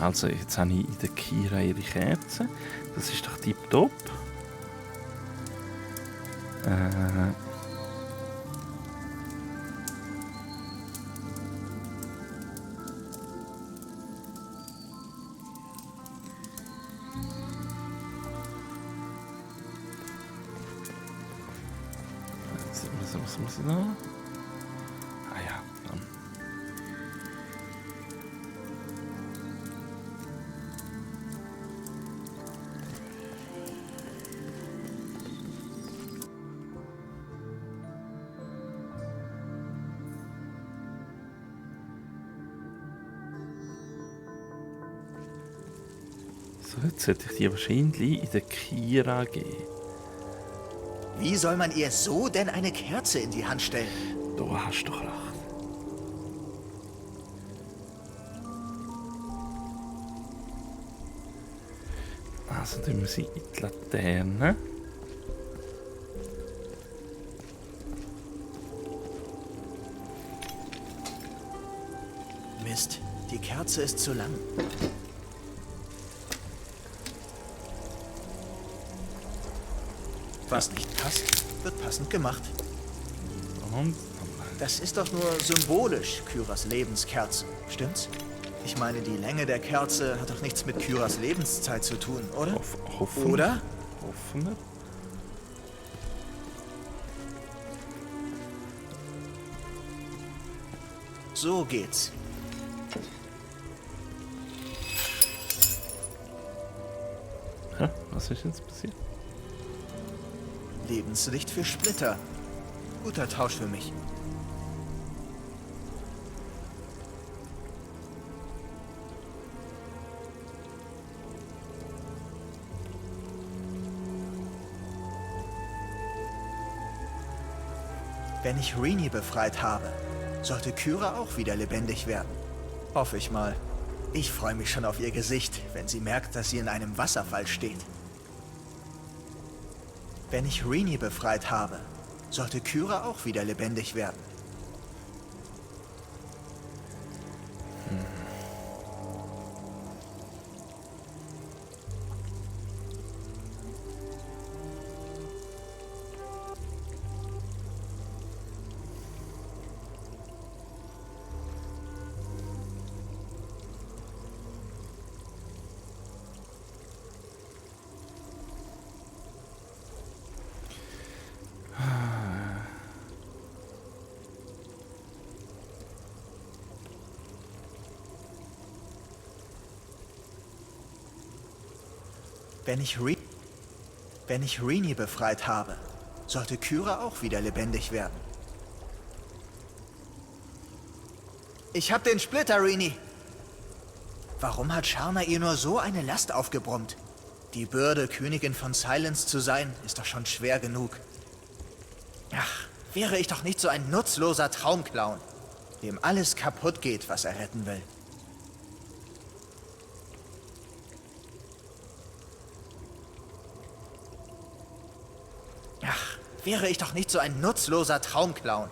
Also, jetzt habe ich in der Kira ihre Kerze. Das ist doch tipptopp. Was muss ich noch? Ah ja, dann. So, jetzt sollte ich die wahrscheinlich in der Kira geben. Wie soll man ihr so denn eine Kerze in die Hand stellen? Du hast doch recht. Also tun wir sie in die Laterne. Mist, die Kerze ist zu lang. Was nicht passt, wird passend gemacht. Und Das ist doch nur symbolisch, Kyras Lebenskerze, stimmt's? Ich meine, die Länge der Kerze hat doch nichts mit Kyras Lebenszeit zu tun, oder? hoffen. Oder? Hoffen wir. So geht's. Hä? Was ist jetzt passiert? Lebenslicht für Splitter. Guter Tausch für mich. Wenn ich Rini befreit habe, sollte Kyra auch wieder lebendig werden. Hoffe ich mal. Ich freue mich schon auf ihr Gesicht, wenn sie merkt, dass sie in einem Wasserfall steht. Wenn ich Rini befreit habe, sollte Kyra auch wieder lebendig werden. Wenn ich Rini befreit habe, sollte Kyra auch wieder lebendig werden. Ich hab den Splitter, Rini! Warum hat Sharna ihr nur so eine Last aufgebrummt? Die Bürde, Königin von Silence zu sein, ist doch schon schwer genug. Ach, wäre ich doch nicht so ein nutzloser Traumclown, dem alles kaputt geht, was er retten will. Ach, wäre ich doch nicht so ein nutzloser Traumclown,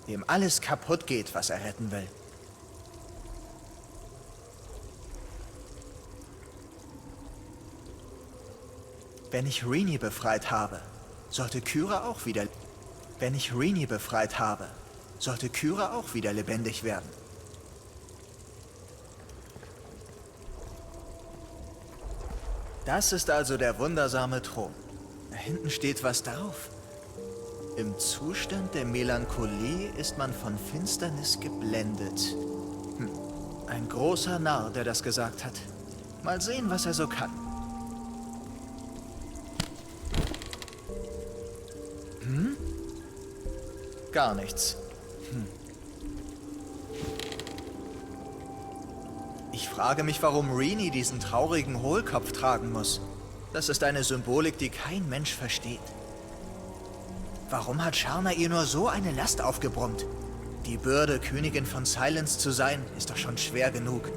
dem alles kaputt geht, was er retten will. Wenn ich Rini befreit habe, sollte Kyra auch wieder... Wenn ich Rini befreit habe, sollte Kyra auch wieder lebendig werden. Das ist also der wundersame Thron. Da hinten steht was drauf. Im Zustand der Melancholie ist man von Finsternis geblendet. Ein großer Narr, der das gesagt hat. Mal sehen, was er so kann. Gar nichts. Ich frage mich, warum Rini diesen traurigen Hohlkopf tragen muss. Das ist eine Symbolik, die kein Mensch versteht. Warum hat Sharna ihr nur so eine Last aufgebrummt? Die Bürde, Königin von Silence zu sein, ist doch schon schwer genug.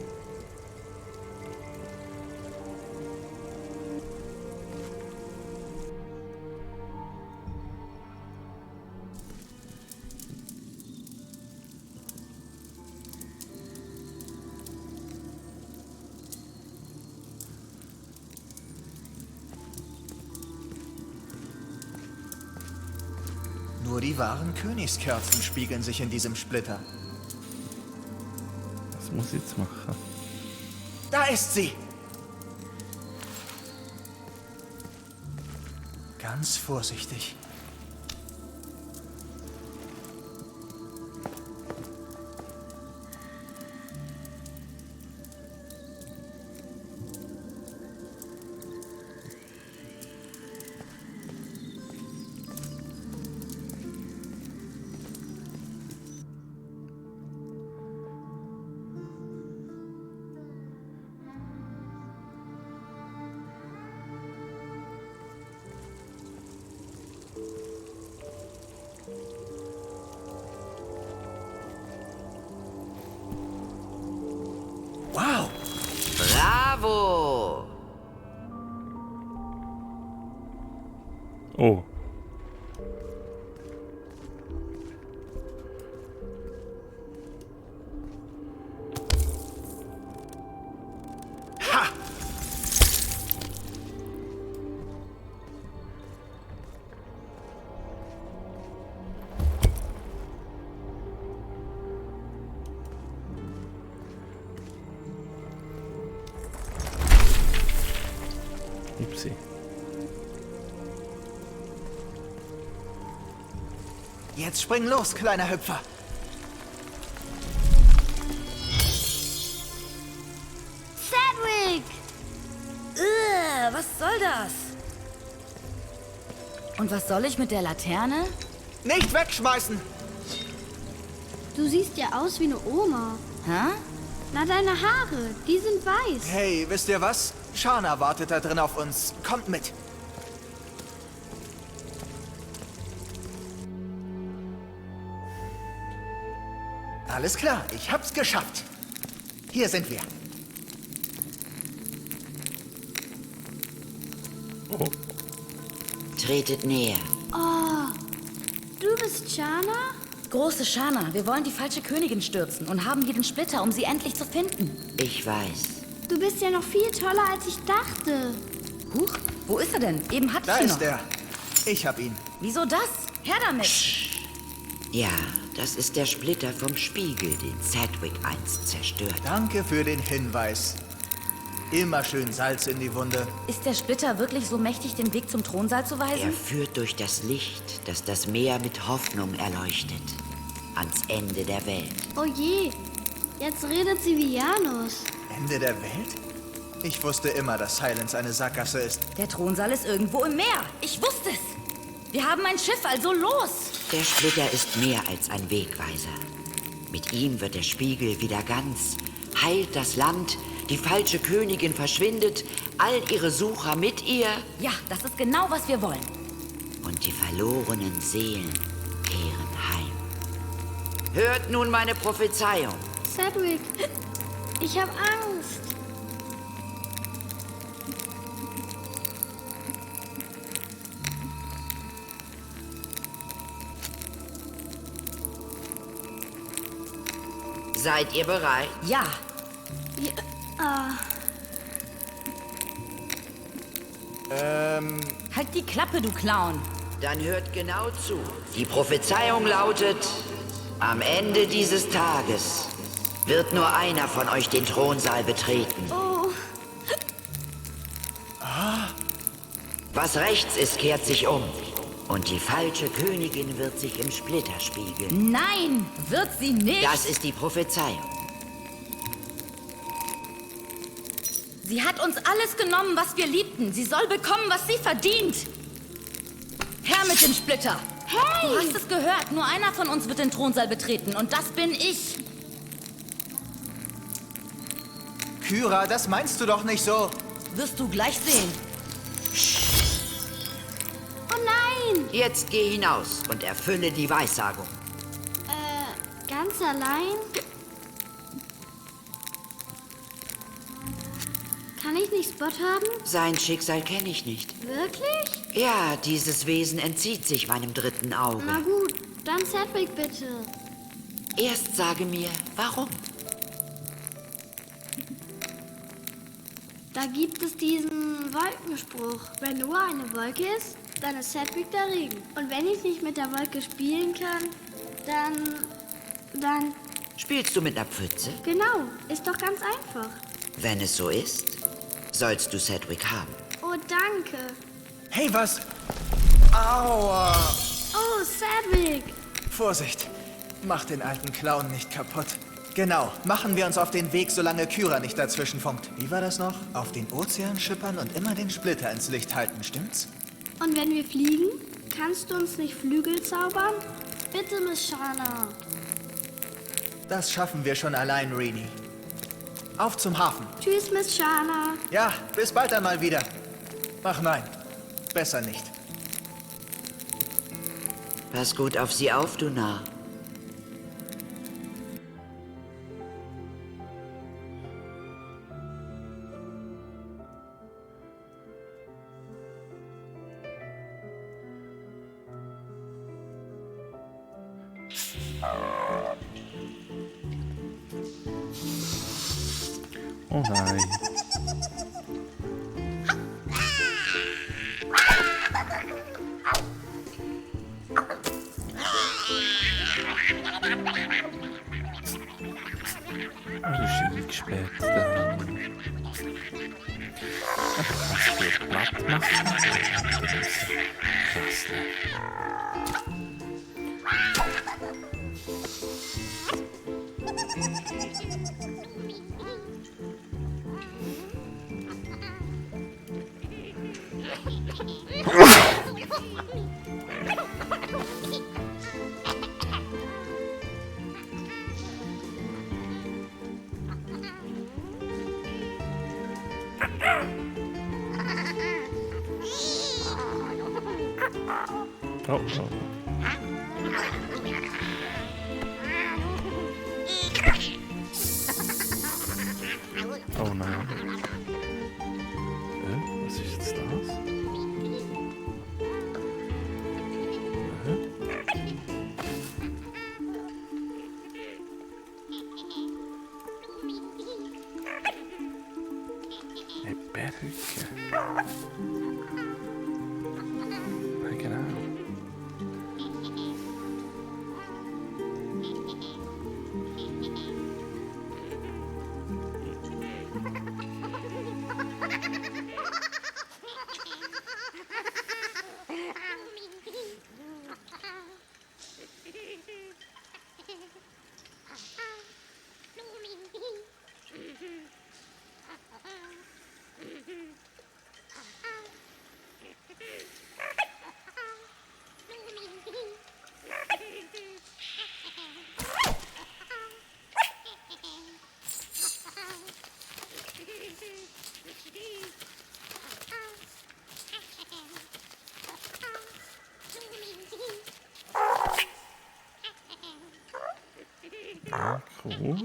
Nur die wahren Königskerzen spiegeln sich in diesem Splitter. Was muss ich jetzt machen? Da ist sie! Ganz vorsichtig. Wow! Bravo! Oh. Ha! Upsi. Jetzt spring los, kleiner Hüpfer. Cedric! Was soll das? Und was soll ich mit der Laterne? Nicht wegschmeißen! Du siehst ja aus wie eine Oma. Hä? Na, deine Haare, die sind weiß. Hey, wisst ihr was? Shana wartet da drin auf uns. Kommt mit. Alles klar, ich hab's geschafft. Hier sind wir. Oh. Tretet näher. Oh, du bist Shana? Große Shana, wir wollen die falsche Königin stürzen und haben hier den Splitter, um sie endlich zu finden. Ich weiß. Du bist ja noch viel toller, als ich dachte. Huch, wo ist er denn? Eben hatte Da ich ihn ist noch. er. Ich hab ihn. Wieso das? Her damit! Ja, das ist der Splitter vom Spiegel, den Cedric einst zerstört. Danke für den Hinweis. Immer schön Salz in die Wunde. Ist der Splitter wirklich so mächtig, den Weg zum Thronsaal zu Er weisen? führt durch das Licht, das das Meer mit Hoffnung erleuchtet. Ans Ende der Welt. Oh je, jetzt redet sie wie Janus. Ende der Welt? Ich wusste immer, dass Silence eine Sackgasse ist. Der Thronsaal ist irgendwo im Meer. Ich wusste es. Wir haben ein Schiff, also los! Der Splitter ist mehr als ein Wegweiser. Mit ihm wird der Spiegel wieder ganz, heilt das Land, die falsche Königin verschwindet, all ihre Sucher mit ihr Ja, das ist genau, was wir wollen. und die verlorenen Seelen kehren heim. Hört nun meine Prophezeiung. Cedric, ich hab Angst. Seid ihr bereit? Ja, Ah, halt die Klappe, du Clown. Dann hört genau zu. Die Prophezeiung lautet, am Ende dieses Tages wird nur einer von euch den Thronsaal betreten. oh, Was rechts ist, kehrt sich um. Und die falsche Königin wird sich im Splitter spiegeln. Nein, wird sie nicht. Das ist die Prophezeiung. Sie hat uns alles genommen, was wir liebten. Sie soll bekommen, was sie verdient. Her mit dem Splitter. Hey! Du hast es gehört. Nur einer von uns wird den Thronsaal betreten. Und das bin ich. Kyra, das meinst du doch nicht so. Wirst du gleich sehen. oh nein. Jetzt geh hinaus und erfülle die Weissagung. Ganz allein? Kann ich nicht Spot haben? Sein Schicksal kenne ich nicht. Wirklich? Ja, dieses Wesen entzieht sich meinem dritten Auge. Na gut, dann Cedric bitte. Erst sage mir, warum? Da gibt es diesen Wolkenspruch. Wenn nur eine Wolke ist, dann ist Hedwig der Regen. Und wenn ich nicht mit der Wolke spielen kann, dann... Spielst du mit einer Pfütze? Genau, ist doch ganz einfach. Wenn es so ist, sollst du Cedric haben. Oh, danke. Hey, was? Aua! Oh, Cedric. Vorsicht, mach den alten Clown nicht kaputt. Genau, machen wir uns auf den Weg, solange Kyra nicht dazwischen funkt. Wie war das noch? Auf den Ozean schippern und immer den Splitter ins Licht halten, stimmt's? Und wenn wir fliegen, kannst du uns nicht Flügel zaubern? Bitte, Miss Shana. Das schaffen wir schon allein, Rini. Auf zum Hafen. Tschüss, Miss Shana. Ja, bis bald einmal wieder. Ach nein, besser nicht. Pass gut auf sie auf, du Narr. Oh nein. Oh, das ist spät. Was für platt machen? Krass. Oh, oh. Oh nein. Was ist jetzt das? Eine Perücke. Ja, genau. Ja, cool.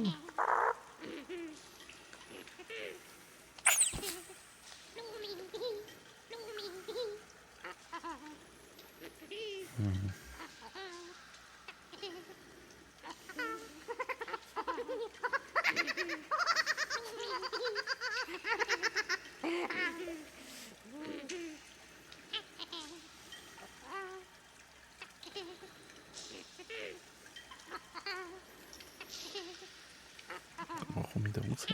Warum wieder raus?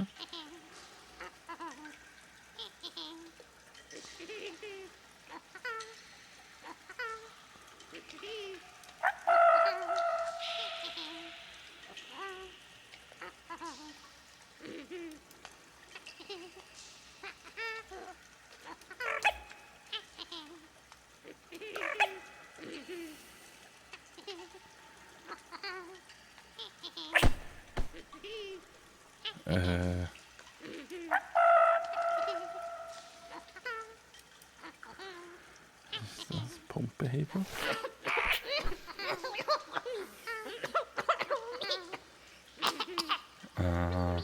Ist das Pumpeheber? Ah.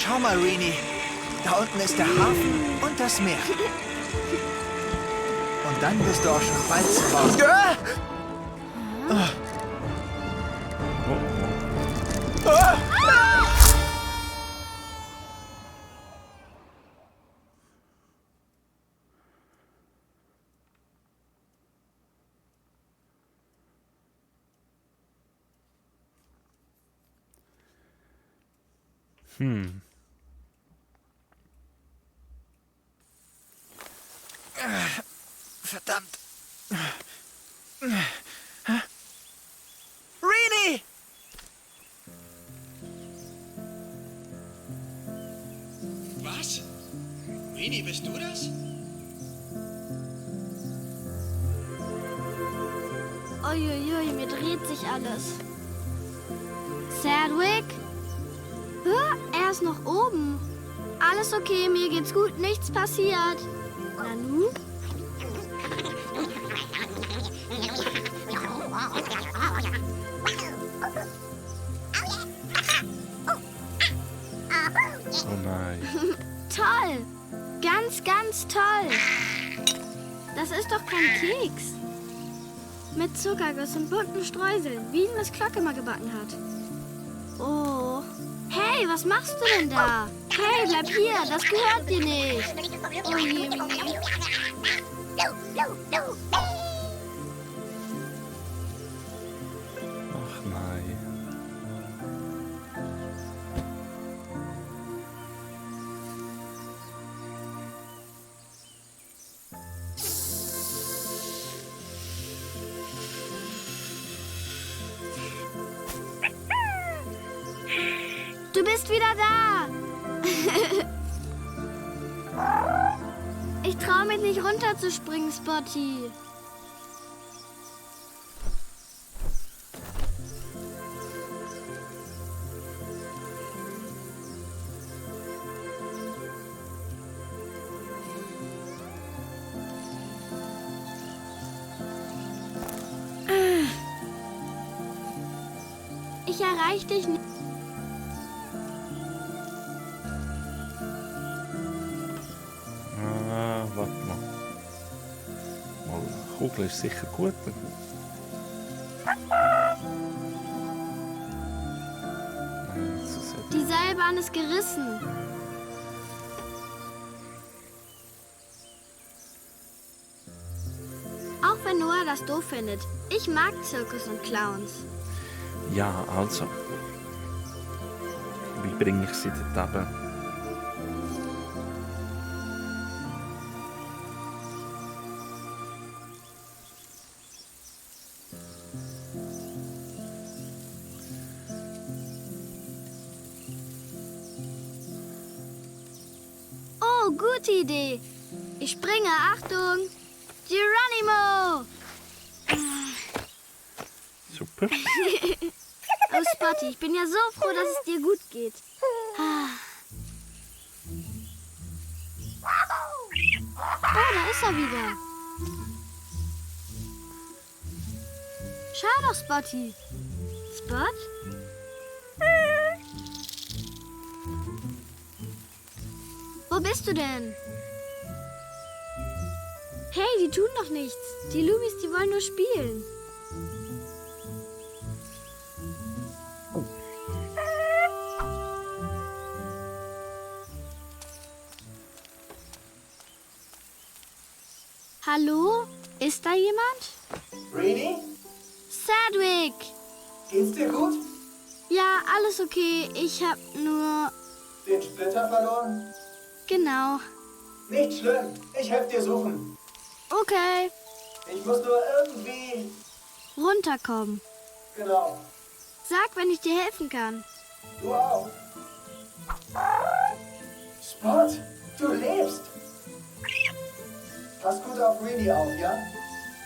Schau mal, Rini. Da unten ist der Hafen und das Meer. Und dann bist du auch schon bald zu Hause. Verdammt. Rini! Was? Rini, bist du das? Uiuiui, mir dreht sich alles. Sedgwick? Er ist noch oben. Alles okay, mir geht's gut, nichts passiert. Nanu? Oh nein. Toll! Ganz, ganz toll! Das ist doch kein Keks. Mit Zuckerguss und bunten Streuseln, wie ihn Miss Clock immer gebacken hat. Oh. Hey, was machst du denn da? Hey, bleib hier, das gehört dir nicht. Oh je, Mini. Ach nein. Du bist wieder da. Ich traue mich nicht runterzuspringen, Spotty. Ich erreiche dich nicht. Warte mal. Mal, die Kugel ist sicher gut. Nein, das ist Die Seilbahn ist gerissen. Auch wenn Noah das doof findet. Ich mag Zirkus und Clowns. Ja, also. Wie bringe ich sie dort eben? Oh, gute Idee. Ich springe. Achtung. Geronimo. Super. Oh, Spotty, ich bin ja so froh, dass es dir gut geht. Oh, da ist er wieder. Schau doch, Spotty. Spot? Wo bist du denn? Hey, die tun doch nichts. Die Loomies, die wollen nur spielen. Hallo? Ist da jemand? Rini? Sedgwick! Geht's dir gut? Ja, alles okay. Ich hab nur... Den Splitter verloren? Genau. Nicht schlimm. Ich helfe dir suchen. Okay. Ich muss nur irgendwie... Runterkommen. Genau. Sag, wenn ich dir helfen kann. Du auch. Spot, du lebst. Pass gut auf Rini auf, ja?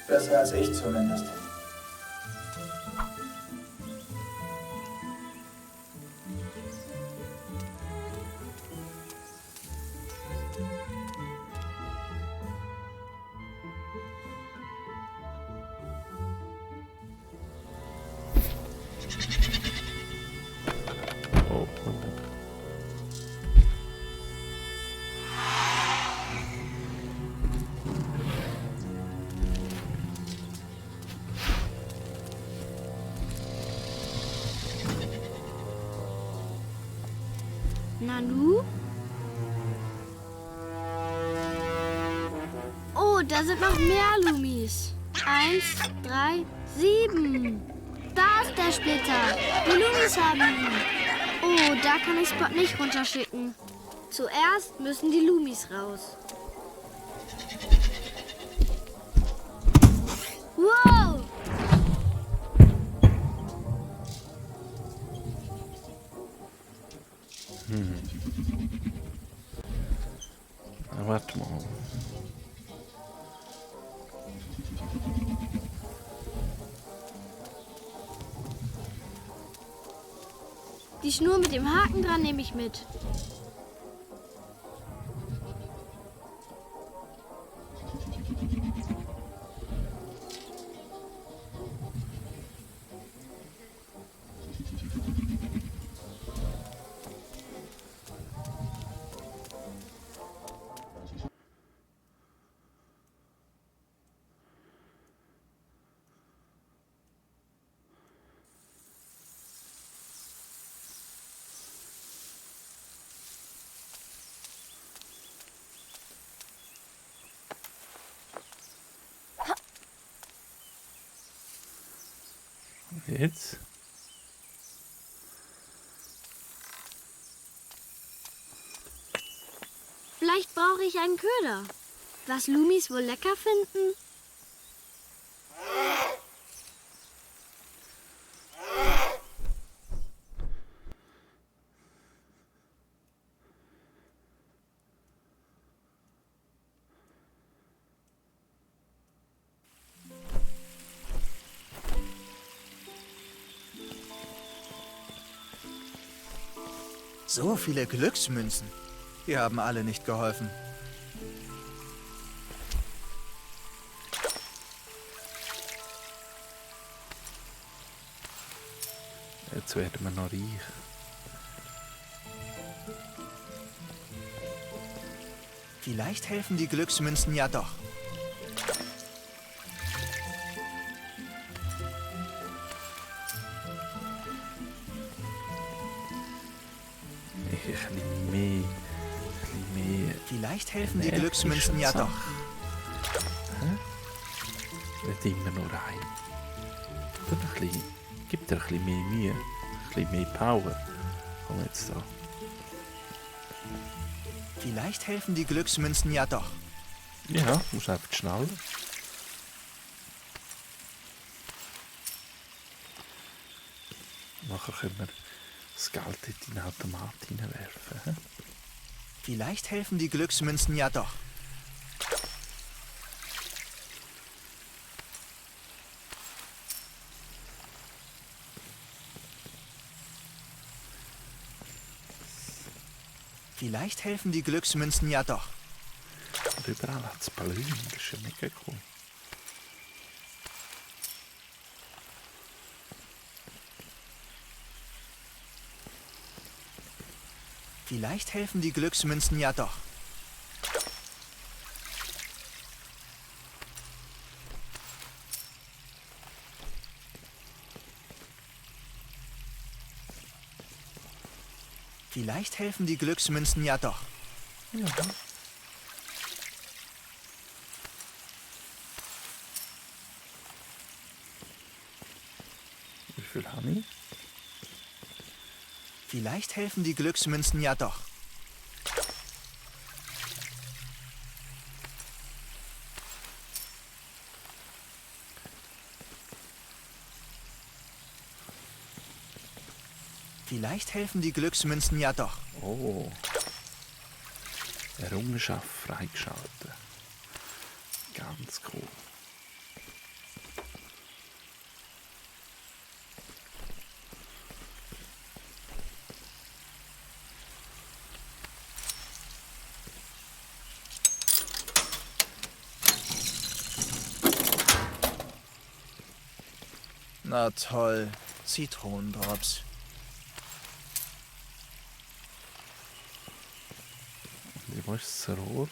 Besser als ich zumindest. Oh. Nanu? Oh, da sind noch mehr Lumis. 1, 3, 7. Da ist der Splitter. Die Lumis haben ihn. Oh, da kann ich Spot nicht runterschicken. Zuerst müssen die Lumis raus. Wow! Na, warte mal. Die Schnur mit dem Haken dran nehme ich mit. Jetzt? Vielleicht brauche ich einen Köder. Was Lumis wohl lecker finden? So viele Glücksmünzen. Die haben alle nicht geholfen. Jetzt werden wir noch reich. Vielleicht helfen die Glücksmünzen ja doch. Ein bisschen mehr. Vielleicht helfen die Mehr Glücksmünzen ja Sachen. doch. Nicht immer nur ein. Gib dir ein bisschen mehr Mühe. Ein bisschen mehr Power. Komm jetzt da. Vielleicht helfen die Glücksmünzen ja doch. Ja, musst einfach schneller. Nachher können wir das Geld in den Automat hineinwerfen. He? Vielleicht helfen die Glücksmünzen ja doch. Vielleicht helfen die Glücksmünzen ja doch. Und überall hat es Ballon, das ist ja mega cool. Vielleicht helfen die Glücksmünzen ja doch. Vielleicht helfen die Glücksmünzen ja doch. Ja. Wie viel habe ich? Vielleicht helfen die Glücksmünzen ja doch. Vielleicht helfen die Glücksmünzen ja doch. Oh. Errungenschaft freigeschaltet. Ganz cool. Na toll, Zitronendrops. Wo ist das Rohr?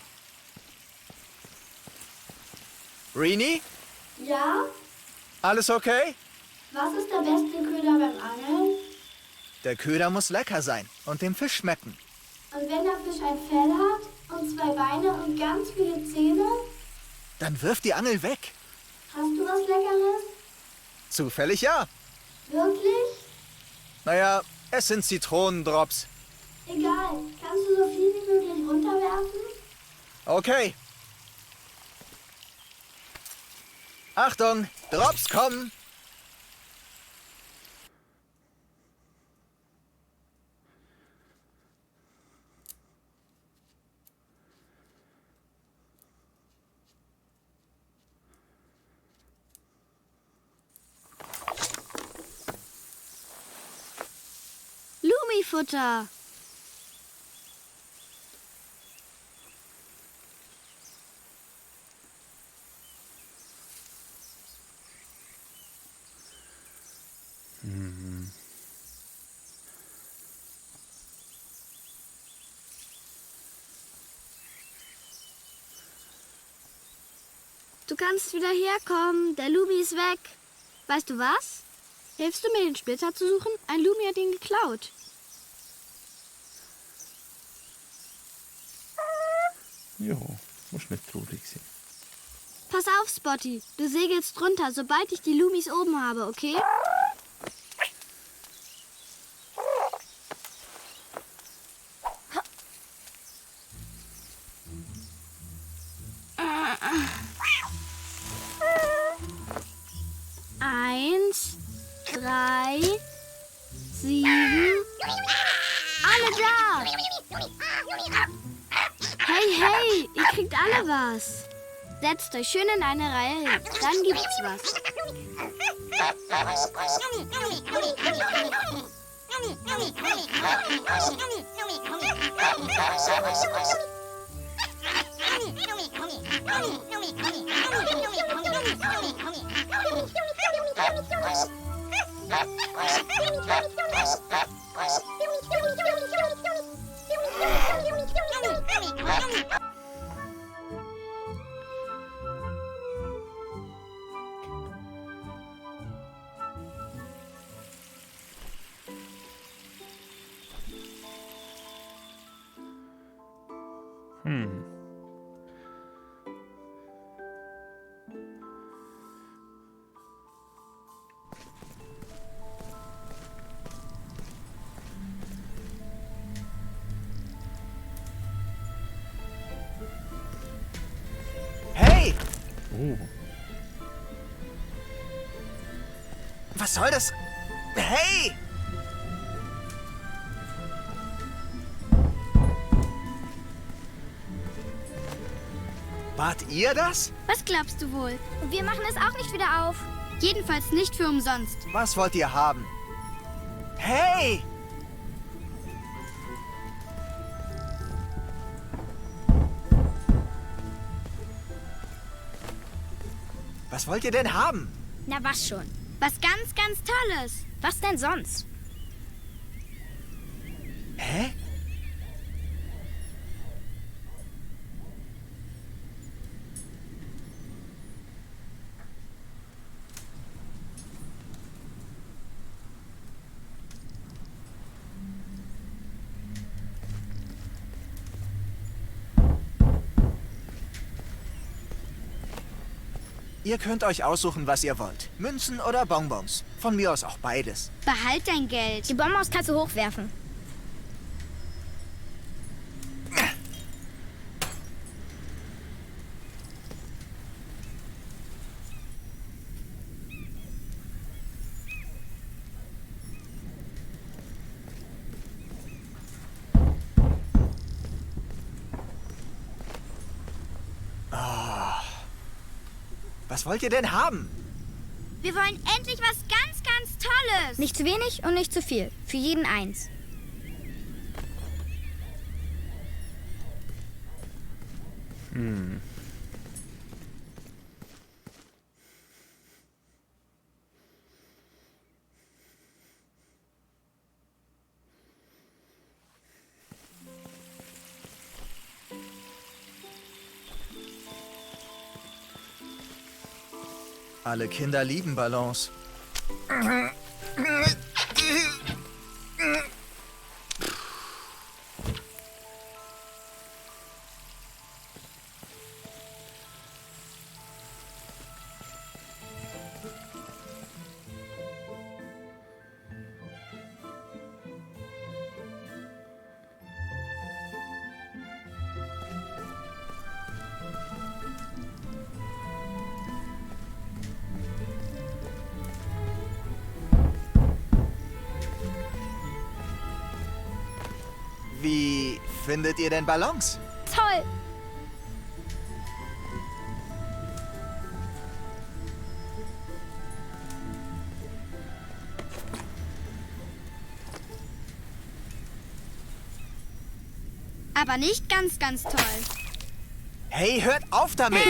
Rini? Ja? Alles okay? Was ist der beste Köder beim Angeln? Der Köder muss lecker sein und dem Fisch schmecken. Und wenn der Fisch ein Fell hat und 2 Beine und ganz viele Zähne? Dann wirf die Angel weg. Hast du was Leckeres? Zufällig ja. Wirklich? Naja, es sind Zitronendrops. Egal. Kannst du so viel wie möglich runterwerfen? Okay. Achtung, Drops kommen. Lumifutter. Du kannst wieder herkommen. Der Lumi ist weg. Weißt du was? Hilfst du mir, den Splitter zu suchen? Ein Lumi hat ihn geklaut. Ja, muss nicht traurig sein. Pass auf, Spotty. Du segelst runter, sobald ich die Lumis oben habe, okay? Eins, 3, 7. Alle da! Hey, hey, ihr kriegt alle was. Setzt euch schön in eine Reihe hin. Dann gibt's was. Hey, Oh, was soll das? Hey! Wart ihr das? Was glaubst du wohl? Und wir machen es auch nicht wieder auf. Jedenfalls nicht für umsonst. Was wollt ihr haben? Hey! Was wollt ihr denn haben? Na was schon. Was ganz, ganz Tolles. Was denn sonst? Hä? Ihr könnt euch aussuchen, was ihr wollt. Münzen oder Bonbons. Von mir aus auch beides. Behalt dein Geld. Die Bonbons kannst du hochwerfen. Was wollt ihr denn haben? Wir wollen endlich was ganz, ganz Tolles. Nicht zu wenig und nicht zu viel. Für jeden eins. Alle Kinder lieben Ballons. Wie findet ihr denn Ballons? Toll. Aber nicht ganz, ganz toll. Hey, hört auf damit!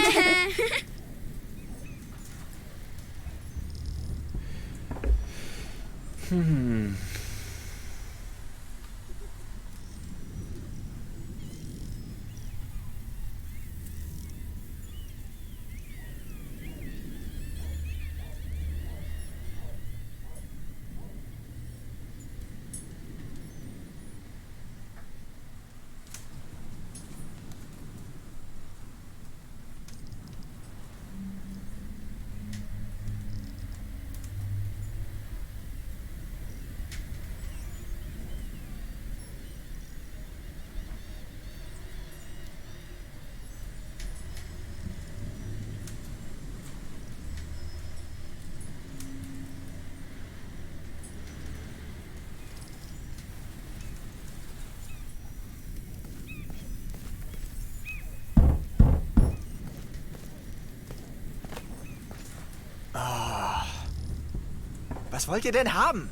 Was wollt ihr denn haben?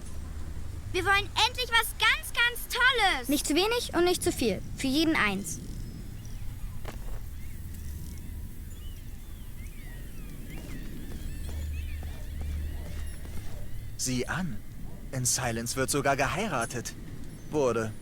Wir wollen endlich was ganz, ganz Tolles. Nicht zu wenig und nicht zu viel. Für jeden eins. Sieh an. In Silence wird sogar geheiratet. Wurde.